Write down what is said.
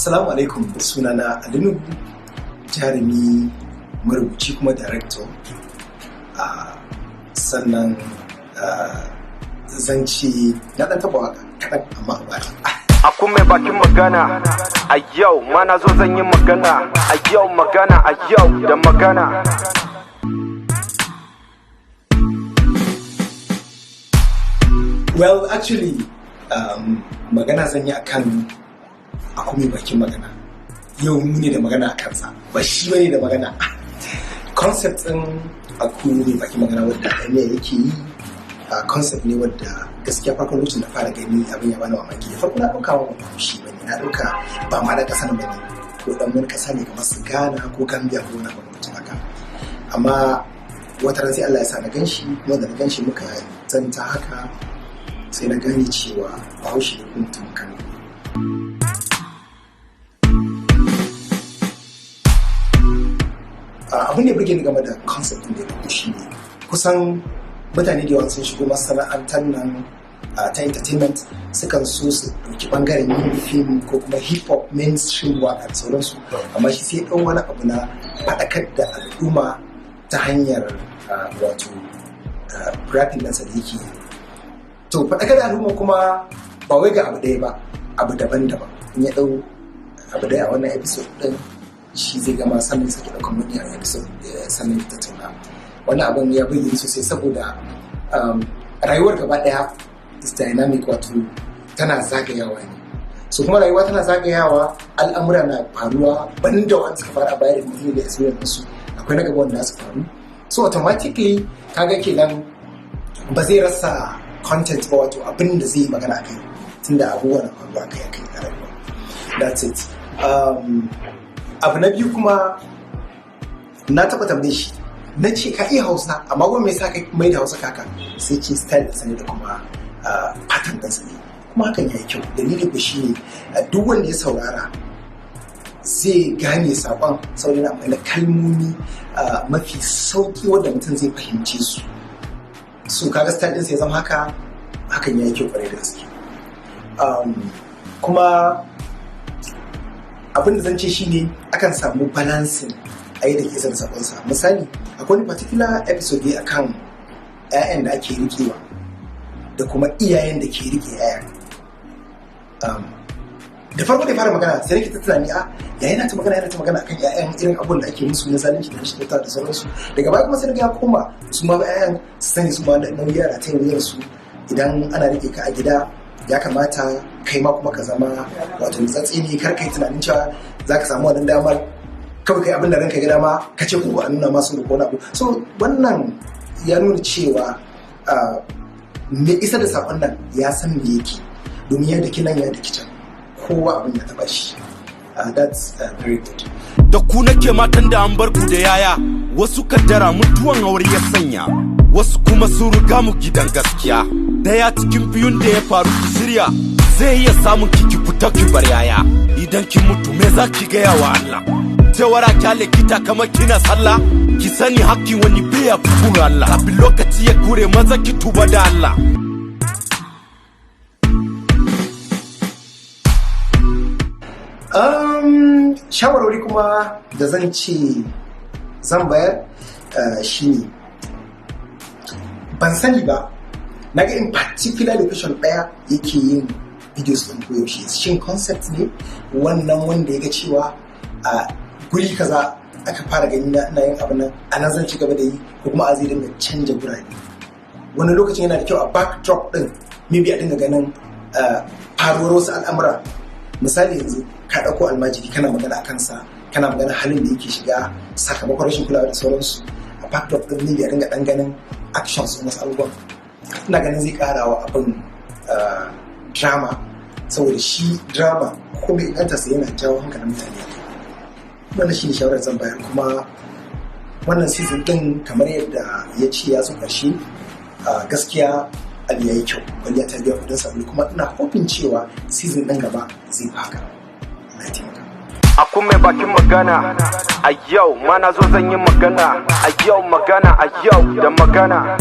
Assalamu alaikum, sunana Ali Nuhu, jarumi, marubuci kuma director. Sannan zan ce na ɗan taɓa waka kaɗan, amma a baya. Aku mai bakin magana a yau ma, na zo zan yi magana a yau, magana a yau da magana. Well, actually, magana zan yi akan Aku Mai Bakin Magana. Yau mu ne da magana a kansa, ba shi bane da magana. Concept ɗin Aku Mai Bakin Magana wadda Emiya yake yi, concept ne wadda gaskiya farkon lokacin da fara gani abin ya bani mamaki. Da farko na ɗauka wa ba shi bane, na ɗauka ba ma da ƙasa nan bane, ko ɗan wani ƙasa ne kamar su Ghana ko Gambia ko wani abu makamancin haka. Amma wata ran sai Allah ya sa na gan shi, kuma da na gan shi muka zanta haka, sai na gane cewa Bahaushe ne kuma mutumin Kano. Abin da ya burge ni game da concept ɗin da ya ɗauko shi ne kusan mutane da yawa sun shigo masana'antar nan ta entertainment, sukan so su ɗauki ɓangaren yin fim ko kuma hip hop, mainstream waka da sauransu, amma shi sai ɗau wani abu na faɗakar da al'umma ta hanyar wato rapping ɗinsa da yake yi. To, faɗakar da al'umma kuma ba wai ga abu ɗaya ba, abu daban-daban. In ya ɗau abu ɗaya a wannan episode ɗin, shi zai gama, sannan ya sake ɗaukan wani a episode, sannan ya tattauna. Wannan abin ya burge ni sosai saboda rayuwar gaba ɗaya is dynamic, wato tana zagayawa ne. So kuma rayuwa tana zagayawa, al'amura na faruwa, banda wanda suka faru a baya da mutum da experience su, akwai na gaba wanda su faru. So automatically kaga kenan ba zai rasa content ba, wato abin da zai yi magana akai, tunda abubuwa na faruwa akai akai a rayuwa. That's it. Abu na biyu kuma, na taɓa tambaye shi, na ce, "Ka iya Hausa, amma kuma me yasa ka mai da Hausa kaka?" Sai ce style ɗinsa ne da kuma pattern ɗinsa ne, kuma hakan ya yi kyau. Dalili ku shi ne duk wanda ya saurara zai gane saƙon saboda yana amfani da kalmomi mafi sauƙi wanda mutum zai fahimce su. So kaga style ɗinsa ya zama haka, hakan ya yi kyau ƙwarai da gaske. Kuma abin da zan ce shine akan samu balancing a yadda ke isar da sakonsa. Misali, akwai wani particular episode ne akan 'ya'yan da ake rikewa da kuma iyayen da ke rike 'ya'yan. Da farko da fara magana sai nake ta tunani, a ya yana ta magana, yana ta magana akan 'ya'yan, irin abubuwan da ake musu na zalunci da rashin kyauta da sauransu. Daga baya kuma sai na ga ya koma su ma 'ya'yan su sani su ma da nauyi yara ta wuyan su. Idan ana rike ka a gida, ya kamata kai ma kuma ka zama wato nutsatse ne, kar kai tunanin cewa za ka samu wannan damar kawai kai abin da ranka ga dama, ka ce ko a nuna masu da wani abu. So wannan ya nuna cewa me isa da saƙon nan ya san me yake, domin ya daki nan, ya daki can, kowa abin ya taba shi. That's very good. Da ku nake, matan da an bar ku da yaya, wasu kaddara mutuwan aure ya sanya, wasu kuma sun riga mu gidan gaskiya. Daya cikin biyun da ya faru, ki shirya, zai iya samun ki, ki fita ki bar yaya. Idan ki mutu, me za ki gaya wa Allah? Cewar a kyale kita kamar kina sallah? Ki sani hakkin wani bai fi Allah. Kafin lokaci ya kure, maza ki tuba da Allah. Shawarwari kuma da zan ce zan bayar shine, ban sani ba, na ga in particular location ɗaya yake yin videos ɗin koyaushe. Shin concept ne wannan wanda ya ga cewa a guri kaza aka fara gani na ina yin abin nan, a nan zan ci gaba da yi, ko kuma a zai dinga canja gurare? Wani lokacin yana da kyau a backdrop ɗin maybe a dinga ganin faruwar wasu al'amura. Misali, yanzu ka ɗauko almajiri, kana magana a kansa, kana magana halin da yake shiga sakamakon rashin kulawa da sauransu. A backdrop ɗin maybe a dinga ɗan ganin actions ɗin wasu abubuwan. Ina ganin zai ƙara wa abin drama, saboda shi drama ko mai inganta sai yana jawo hankalin mutane a kai. Wannan shi ne shawarar zan bayar. Kuma wannan season ɗin, kamar yadda ya ce ya zo ƙarshe, gaskiya abu ya yi kyau, kwalliya ta biya kudin sabulu, kuma ina hoping cewa season ɗin gaba zai fi haka. Allah ya taimaka. Aku mai bakin magana a yau ma, na zo zan yi magana a yau, magana a yau da magana.